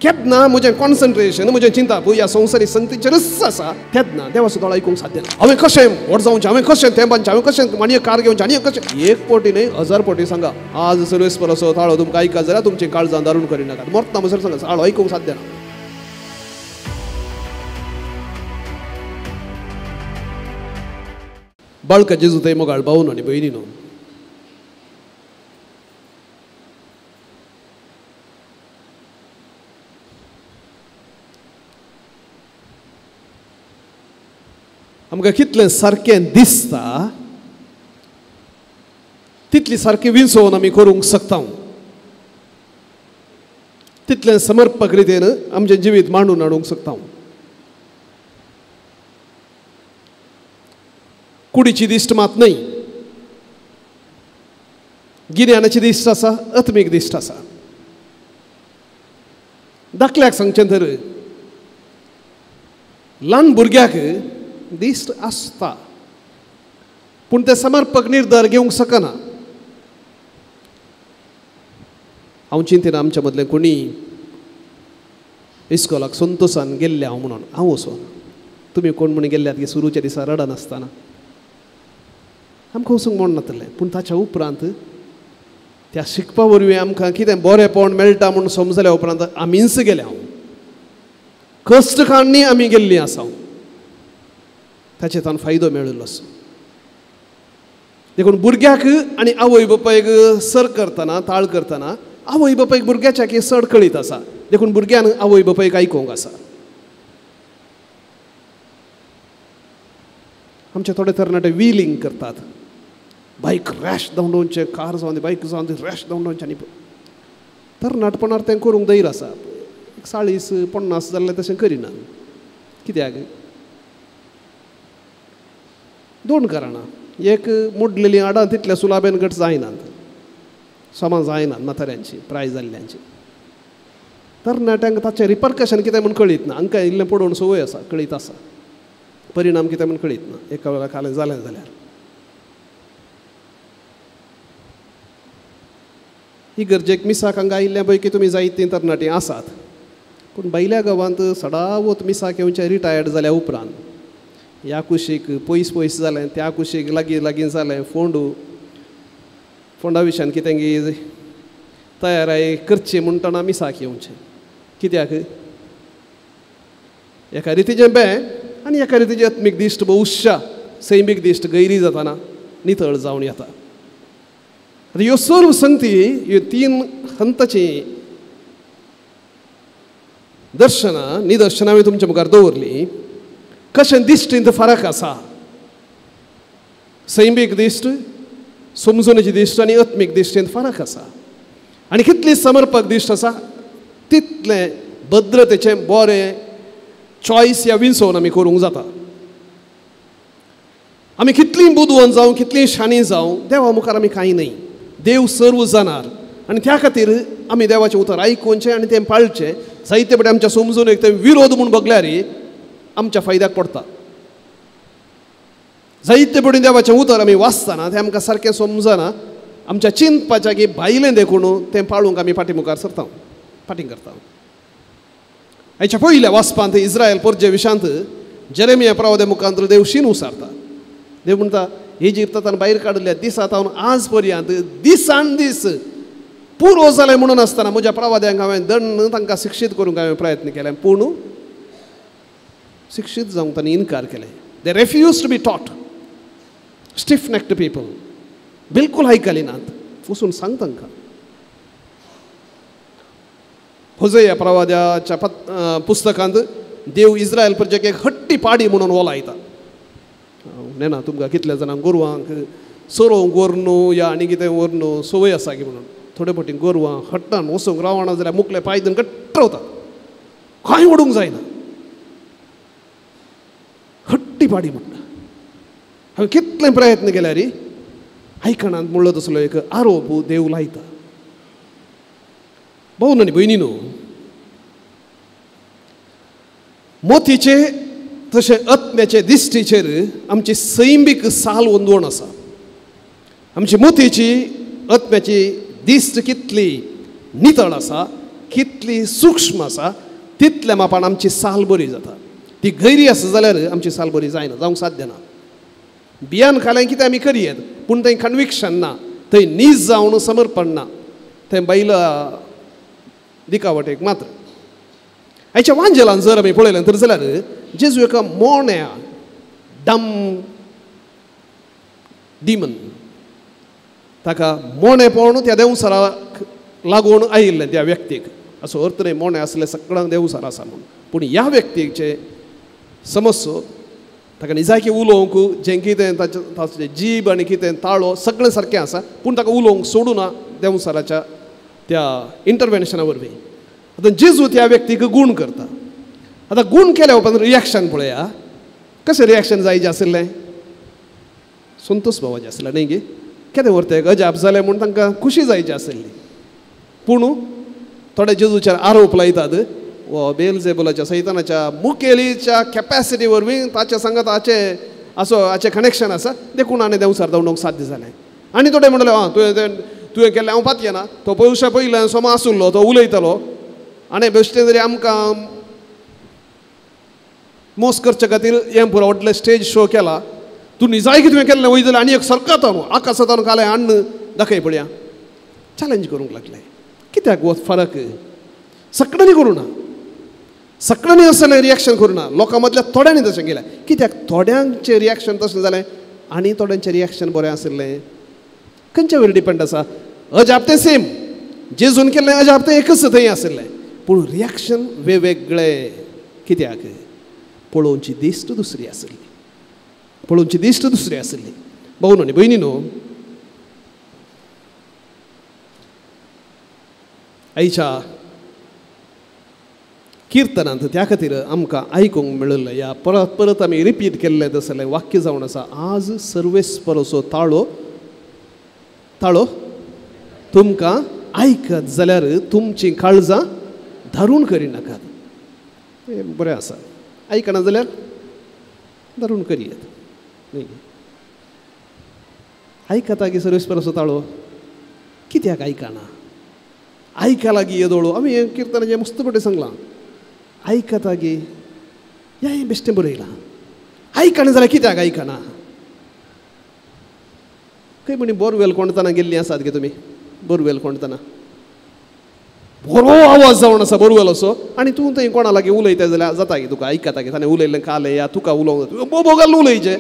केन्ना म्हजें कॉन्सन्ट्रेशन म्हजें चिंतप ह्या संवसारी संगतीचेरच आसा तेन्ना देवाचो दोळो आयकूंक साध्य ना. हांवें कशें व्हड जावचें, हांवें कशें तें बांदचें, हांवें कशें आनी एक कार घेवचें, आनी कशें एक पटी न्हय 1000 पटी सांगा. आज सर्वेस परसो ताळो तुमकां आयका जाल्यार तुमचें काळजां दारून करिनाकात. मरता म्हणसर सांगा ताळो आयकूंक साध्य ना. बाळका जेजू थंय मोगाळ भावन आनी भयणी न्हू, आमकां कितलें सारकें दिसता तितली सारकी विंचोवन आमी करूंक शकता, तितलें समर्पक रितीन आमचें जिवीत मांडून हाडूंक शकता. कुडीची दिश्ट मात न्हय, गिन्यानाची दिश्ट आसा, आत्मीक दिश्ट आसा. दाखल्याक सांगचें तर ल्हान भुरग्याक दिश्ट आसता पूण ते समर्पक निर्धार घेवंक शकना. हांव चिंतना आमच्या मदलें कोणी इस्कोलाक संतोशान गेल्ले हांव म्हणून हांव वचोन तुमी कोण म्हूण गेल्ल्यात की सुरूच्या दिसा रडनासतना आमकां वचूंक म्हण नातलें. पूण ताच्या उपरांत त्या शिकपा वरवीं आमकां कितें बरेंपण मेळटा म्हूण समजल्या उपरांत आमीच गेले हांव कश्ट काडणी आमी गेल्लीं आसा, ताचे तान फायदो मेळिल्लो आसा. देखून भुरग्याक आनी आवय बापायक सर करतना ताळ करतना आवय बापायक भुरग्याच्या की चड कळीत आसा, देखून भुरग्यान आवय बापायक आयकूंक आसा. आमचे थोडे तरणाटे व्हिलिंग करतात, बायक रॅश धांवडोवचें, कार जावन दी बायक जावन दी रॅश धांवडोवचें. आनी तरणाटपणार तें करूंक धैर्य आसा, 40-50 जाल्लें तशें करिना. कित्याक? दोन कारणां. एक, मोडलेलीं हाडां तितल्या सुलाबेन घट जायनात, समा जायनात म्हाताऱ्यांची प्राय जाल्ल्यांची. तरणाट्यांक ताचें रिपर्कशन कितें म्हूण कळीत ना. हांकां इल्लें पडोवन संवय आसा, कळीत आसा, परिणाम कितें म्हूण कळीत ना. एका वेळार खालें जालें जाल्यार ही गरजेक मिसाक हांगा आयिल्ल्या पैकी तुमी जायतीं तरणाटीं आसात, पूण भायल्या गांवांत सदावत मिसाक येवचें रिटायर्ड जाल्या उपरांत ह्या कुशीक पयस पयस जालें, त्या कुशीक लागीं लागीं जालें, फोंडू फोंडा विशयान कितें तयाराय करची म्हणटना मिसाक येवचें. कित्याक? एका रितीचें बें आनी एका रितीची आत्मीक दिश्ट बहुशा सैमीक दिश्ट गैरी जाताना नितळ जावन येता. आतां ह्यो सर्व संगती ह्यो तीन हंताची दर्शनां निदर्शनां हांवें तुमच्या मुखार दवरलीं. कशें दिश्टींत फरक आसा, सैमीक दिश्ट, समजणेची दिश्ट आनी आत्मीक दिश्टींत फरक आसा. आनी कितली समर्पक दिश्ट आसा तितलें भद्रतेचें बरें चॉयस या विंचोवन आमी करूंक जाता. आमी कितलीं बुदवंत जावं, कितलीं शाणी जावं, देवा मुखार आमी कांय न्हय. देव सर्व जाणार आनी त्या खातीर आमी देवाचें उतर आयकुचें आनी तें पाळचें. जायते पटे आमच्या समजून एक तें विरोध म्हूण बगल्यार आमच्या फायद्याक पडटा. जायते पटी देवाचें उतर आमी वाचतना तें आमकां सारकें समजना, आमच्या चिंतपाच्या की भायलें देखून तें पाळूंक आमी फाटीं मुखार सरता, फाटीं करता. हाच्या पयल्या वाचपांत इस्रायल परजे विशांत जेरेमिया प्रवाद्या मुखांत देव शीन उसारता. देव म्हणटा इजिप्तांत भायर काडिल्ल्या दिसा तावन आज पर्यंत दिसान दीस पुरो जालें म्हणून आसतना म्हज्या प्रवाद्यांक हांवें दंड तांकां शिक्षीत करूंक हांवें प्रयत्न केले, पूण शिक्षीत जावंक तांणी इनकार केले. They refuse to be taught, stiff necked people, बिलकूल आयकली नात. वचून सांग तांकां. होजया प्रवाद्याच्या पुस्तकांत देव इस्रायल प्रजेक एक हट्टी पाडी म्हणून वोलायता. नेना तुमकां कितल्या जाणांक गोरवांक सोरोवंक व्हर या आनी कितें व्हर संवय आसा की म्हणून थोडे फावटी गोरवां हट्टान वचूंक रावना जाल्यार मुखले पांय धरून घट्ट रावतात, कांय ओडूंक जायना, हट्टी पाडी म्हणटा. हांवें कितले प्रयत्न केल्यार आयकणांत म्हणलो तसलो एक आरोप देव लायता. भाव आनी भयणी न्हू, मोतीचे तशें आत्म्याचे दिश्टीचेर आमची सैमीक साल वंदवण आसा. आमची मोतीची आत्म्याची दिश्ट कितली नितळ आसा कितली सूक्ष्म आसा तितल्या मापान आमची साल बरी जाता. ती गैरी आसा जाल्यार आमची साल बरी जायना, जावंक साध्य ना. बियान खालें कितें आमी करयेत, पूण थंय कन्विक्शन ना, थंय नीज जावन समर्पण ना, थंय बैला दिकावटेक मात्र. आयच्या वांजेलान जर आमी पळयलें तर जाल्यार जेजू एका मोण्या डम डिमन ताका मोणेपण त्या देंवचाराक लागून आयिल्लें त्या व्यक्तीक. असो अर्थ न्हय मोणें आसलें सगळ्यांक देंवचार आसा म्हूण, पूण ह्या व्यक्तीचे समस्यो ताका निजायकी उलोवंक जें कितें ताचें ताचें जीब आनी कितें ताळो सगळें सारकें आसा, पूण ताका उलोवंक सोडूना देंवचाराच्या त्या इंटरवेन्शना वरवीं. आतां जेजू त्या व्यक्तीक गूण करता. आतां गूण केल्या उपरांत रिएक्शन पळया, कशें रिएक्शन जायचें आशिल्लें? संतोष भावाचें आसलें न्ही गे, केदें व्हरतें अजाप जालें म्हूण तांकां खुशी जायची आशिल्ली. पूण थोडे जेजूचेर आरोप लायतात, वो बेलजेबुलाच्या सैतानाच्या मुखेलीच्या कॅपॅसिटी वरवीं ताच्या सांगात हाचें असो हाचें कनेक्शन आसा देखून आनी देंवचार धांवडोवंक साध्य जालें. आनी थोडे म्हणले आं तुवें केल्लें हांव पातयेना, तो पयशा पयल्यान सोमा आसुल्लो तो उलयतालो आनी बेश्टें तरी आमकां मोस करचे खातीर हें पुरो व्हडलें स्टेज शो केला, तूं निजायकी तुवें केल्लें वयतलें आनी एक सरकातान आकाशांत कालें हाडून दाखय पळया. चॅलेंज करूंक लागलें. कित्याक हो फरक? सगळ्यांनी करूं ना, सगळ्यांनी असलें रिएक्शन करूं ना, लोकां मदल्या थोड्यांनी तशें केलें. कित्याक थोड्यांचें रिएक्शन तशें जालें आनी थोड्यांचें रिएक्शन बरें आशिल्लें? खंयच्या वयर डिपेंड आसा? अजाप तें सेम, जेजून केल्लें अजाप तें एकच थंय आशिल्लें, पूण रिएक्शन वेगवेगळें. कित्याक? पळोवची दिश्ट दुसरी आशिल्ली, पळोवची दिश्ट दुसरी आशिल्ली. भाव आनी भयणी न्हू, आयच्या किर्तनांत त्या खातीर आमकां आयकूंक मेळिल्लें ह्या परत परत आमी रिपीट केल्लें तसलें वाक्य जावन आसा, आज सर्वेस्पराचो ताळो ताळो तुमकां आयकत जाल्यार तुमचीं काळजां धारून करिनाकात. हें बरें आसा, आयकना जाल्यार धारून करयेत न्ही. आयकता की सर्वेस्पराचो ताळो कित्याक आयकना? आयका लागीं येदोळो आमी हें किर्तनाचें मस्त पटे सांगलां, आयकता गी ह्या हें बेश्टें बरयलां, आयकना जाल्यार कित्याक आयकना? खंय म्हणी बोरवेल कोणतना गेल्लीं आसात गे तुमी? बोरवेल कोणतना बरो आवाज जावन आसा बोरवेल असो, आनी तूं थंय कोणा लागीं उलयता जाल्यार जाता गे तुका आयकता गे, ताणें उलयल्लें कालें या तुका उलोवंक जाता बोबो घालून उलयचें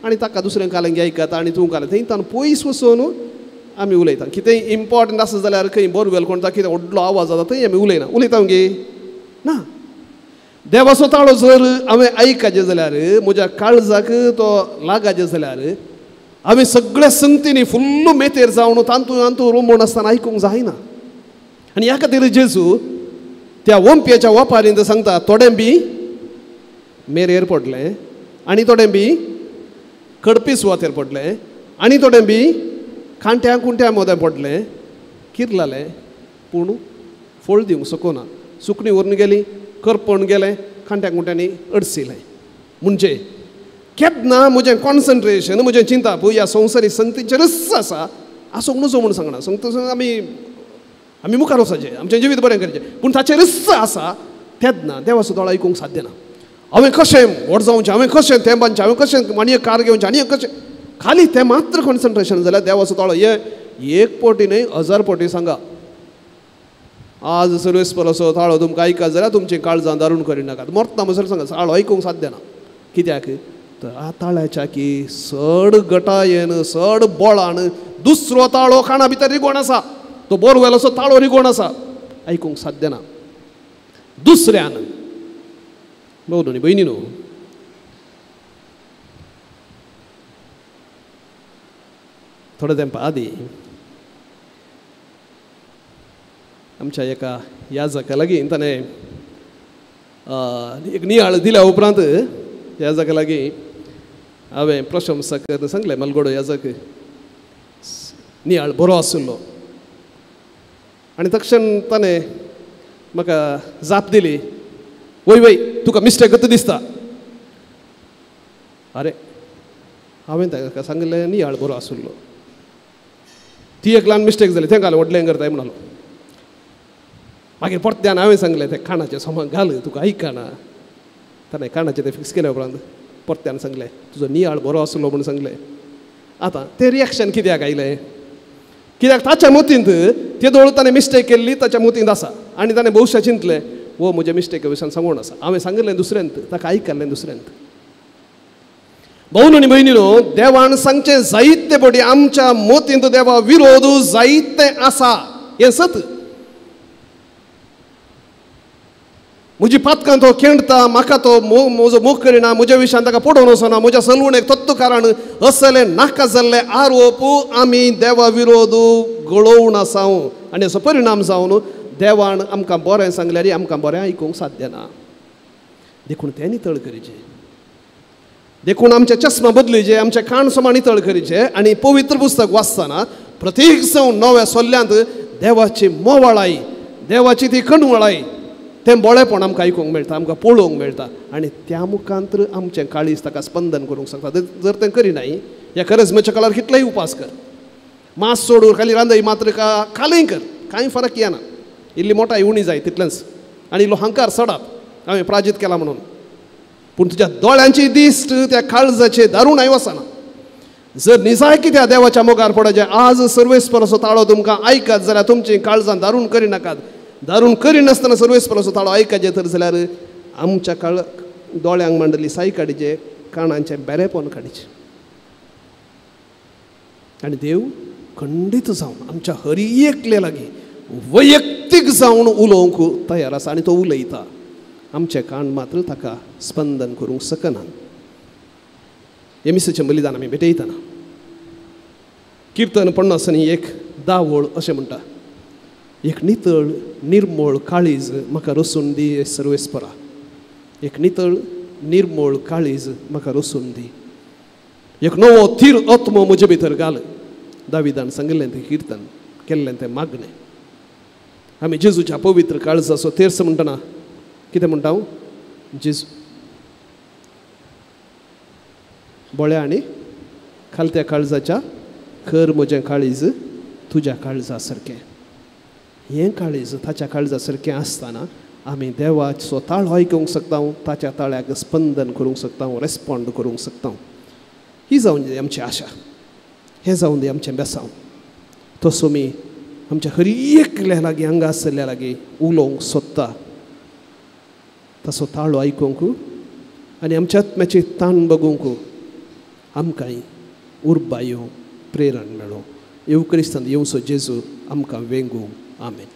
आनी ताका दुसऱ्यां कालें आयकता आनी तूं कालें थंय ताणें पयस वचून आमी उलयता. कितेंय इम्पॉर्टंट आसा जाल्यार खंय बोरवेल कोणता कितें व्हडलो आवाज जाता थंय आमी उलयना, उलयता गे ना. देवाचो ताळो जर हांवें आयकाचें जाल्यार म्हज्या काळजाक तो लागाचें जाल्यार हांवें सगळ्या संगतींनी फुल्ल मेतेर जावन तांतू तांतू रोमोण आसतना आयकूंक जायना. आनी ह्या खातीर जेजू त्या ओंपयाच्या वापारींत सांगता, थोडें बी मेरेर पडलें आनी थोडें बी कडपी सुवातेर पडलें आनी थोडें बी कांट्या कुंट्या मोदें पडलें, किर्लालें, पूण फळ दिवंक शकना. सुकणी व्हरून गेली, करपण गेलें, कांट्या कुंट्यांनी अडसिलें. म्हणजे केन्ना म्हजें कॉन्सन्ट्रेशन म्हजें चिंताप ह्या संवसारी संगतीचेरच आसा आसूंक नजो म्हूण सांगना. संगत आमी आमी मुखार वचचें, आमचें जिवीत बरें करचें, पूण ताचेरच आसा तेन्ना देवाचो दोळो आयकूंक साध्य ना. हांवें कशें व्हड जावचें, हांवें कशें तें बांदचें, हांवें कशें आनी एक कार घेवचें आनी एक कशें, खाली तें मात्र कॉन्सन्ट्रेशन जाल्यार देवाचो ताळो हे एक पटी न्हय 1000 पटी सांगा. आज सर्वेस्पराचो ताळो तुमकां आयकत जाल्यार तुमचीं काळजां दारून करिनाकात. मरता म्हणसर सांगा ताळो आयकूंक साध्य ना. कित्याक तर आ ताळ्याच्या की चड गटायेन चड बळान दुसरो ताळो काना भितर रिगोण आसा, तो बोरवेल असो ताळो रिगोण आसा, आयकूंक साध्य ना. दुसऱ्यान भाव न्हय भयणी न्हू, थोडे तेंपा आदी आमच्या एका याजका लागीं ताणें एक नियाळ दिल्या उपरांत याजका लागीं हांवें प्रशंसा करून सांगलें, मलगोडो याजक नियाळ बरो आशिल्लो. आनी तक्षण ताणें म्हाका जाप दिली, वय वय तुका मिस्टेकच दिसता. अरे हांवें ताका सांगलें नियाळ बरो आशिल्लो, ती एक ल्हान मिस्टेक जाली, तें घाल व्हडलें करताय म्हणालो. मागीर परत्यान हांवें सांगलें तें काणाचें सोमा घाल, तुका आयकना. ताणें काणाचें तें फिक्स केल्या उपरांत परत्यान सांगलें तुजो नियाळ बरो आसलो म्हूण सांगलें. आतां तें रिएक्शन कित्याक आयलें? कित्याक ताच्या मतींत तेदोळ ताणें मिस्टेक केल्ली ताच्या मतींत आसा आनी ताणें भोवशा चिंतलें हो म्हज्या मिस्टेका विशयान सांगून आसा, हांवें सांगिल्लें दुसऱ्यांत, ताका आयकल्लें दुसऱ्यांत. भावन आनी भयणीनो, देवान सांगचें जायते पटी आमच्या मतींत देवा विरोध जायते आसा हें सत. म्हजी पातकां तो खेळटा, म्हाका तो म्हजो मोग करिना, म्हज्या विशयान ताका पडोवन वचना, म्हज्या सलवणेक तत्व कारण असले नाका जाल्ले आरोप आमी देवा विरोध गळोवन आसा आनी असो परिणाम जावन देवान आमकां बरें सांगल्यार आमकां बरें आयकूंक साध्य ना. देखून तें नितळ करीचें, देखून आमचे चश्मा बदलीचे, आमचे कान समा नितळ करीचे आनी पवित्र पुस्तक वाचतना प्रत्येक जावन नव्या सोल्ल्यांत देवाची मोवाळाय, देवाची ती कणवळाय, तें बोळेपण आमकां आयकूंक मेळटा, आमकां पळोवंक मेळटा आनी त्या मुखांत आमचें काळीज ताका स्पंदन करूंक शकता. जर तें करिनाय ह्या करजमेच्या काळार कितलेय उपास कर, मास सोडून खाली रांदय मात्र का खालीय कर, कांय फरक येना, इल्ली मोटाय उणी जाय तितलेंच आनी इल्लो हंकार सडात हांवें प्राजीत केला म्हणून. पूण तुज्या दोळ्यांची दिश्ट त्या काळजाचे दारूण वचना. जर निजायकी त्या देवाच्या मोगार पडचें आज सर्वेस्पराचो ताळो तुमकां आयकत जाल्यार तुमची काळजां दारूण करिनाकात. दारून करिनासतना सर्वेस्पराचो ताळो आयकचें तर जाल्यार आमच्या काळ दोळ्यांक मांडली साय काडीचे, काणांचें बेरेपण काडीचें आनी देव खंडीत जावन आमच्या हरी एकले लागीं वैयक्तीक जावन उलोवंक तयार आसा आनी तो उलयता. आमचें कान मात्र ताका स्पंदन करूंक शकना. हे मिसाचें बलिदान आमी भेटयतना किर्तन 51 10 ओळ अशें म्हणटा, एक नितळ निर्मळ काळीज म्हाका रसून दी सर्वेस्परा, एक नितळ निर्मळ काळीज म्हाका रसून दी, एक नवो थीर आत्मो म्हजे भितर घाल. दाविदान सांगिल्लें तें किर्तन केल्लें तें मागणें. आमी जेजूच्या पवित्र काळजाचो तेर्स म्हणटना कितें म्हणटा हांव? जेजू बोळ्या आनी खालत्या काळजाच्या कर म्हजें काळीज तुज्या काळजा सारकें. हें काळीज ताच्या काळजा सारकें आसतना आमी देवाचो ताळो आयकूंक शकता, ताच्या ताळ्याक स्पंदन करूंक शकता, रेस्पोंड करूंक शकता. ही जावन दी आमची आशा, हें जावन दी आमचें बेसांव. तसो मी आमच्या हर एकल्या लागीं हांगा आसल्या लागीं उलोवंक सोदता तसो ताळो आयकूंक आनी आमच्या आत्म्याची ताण बगूंक आमकांय उर्बा येवं, प्रेरण मेळूं. येवक्रिस्तान येवचो जेजू आमकां वेंगूं. आमेन.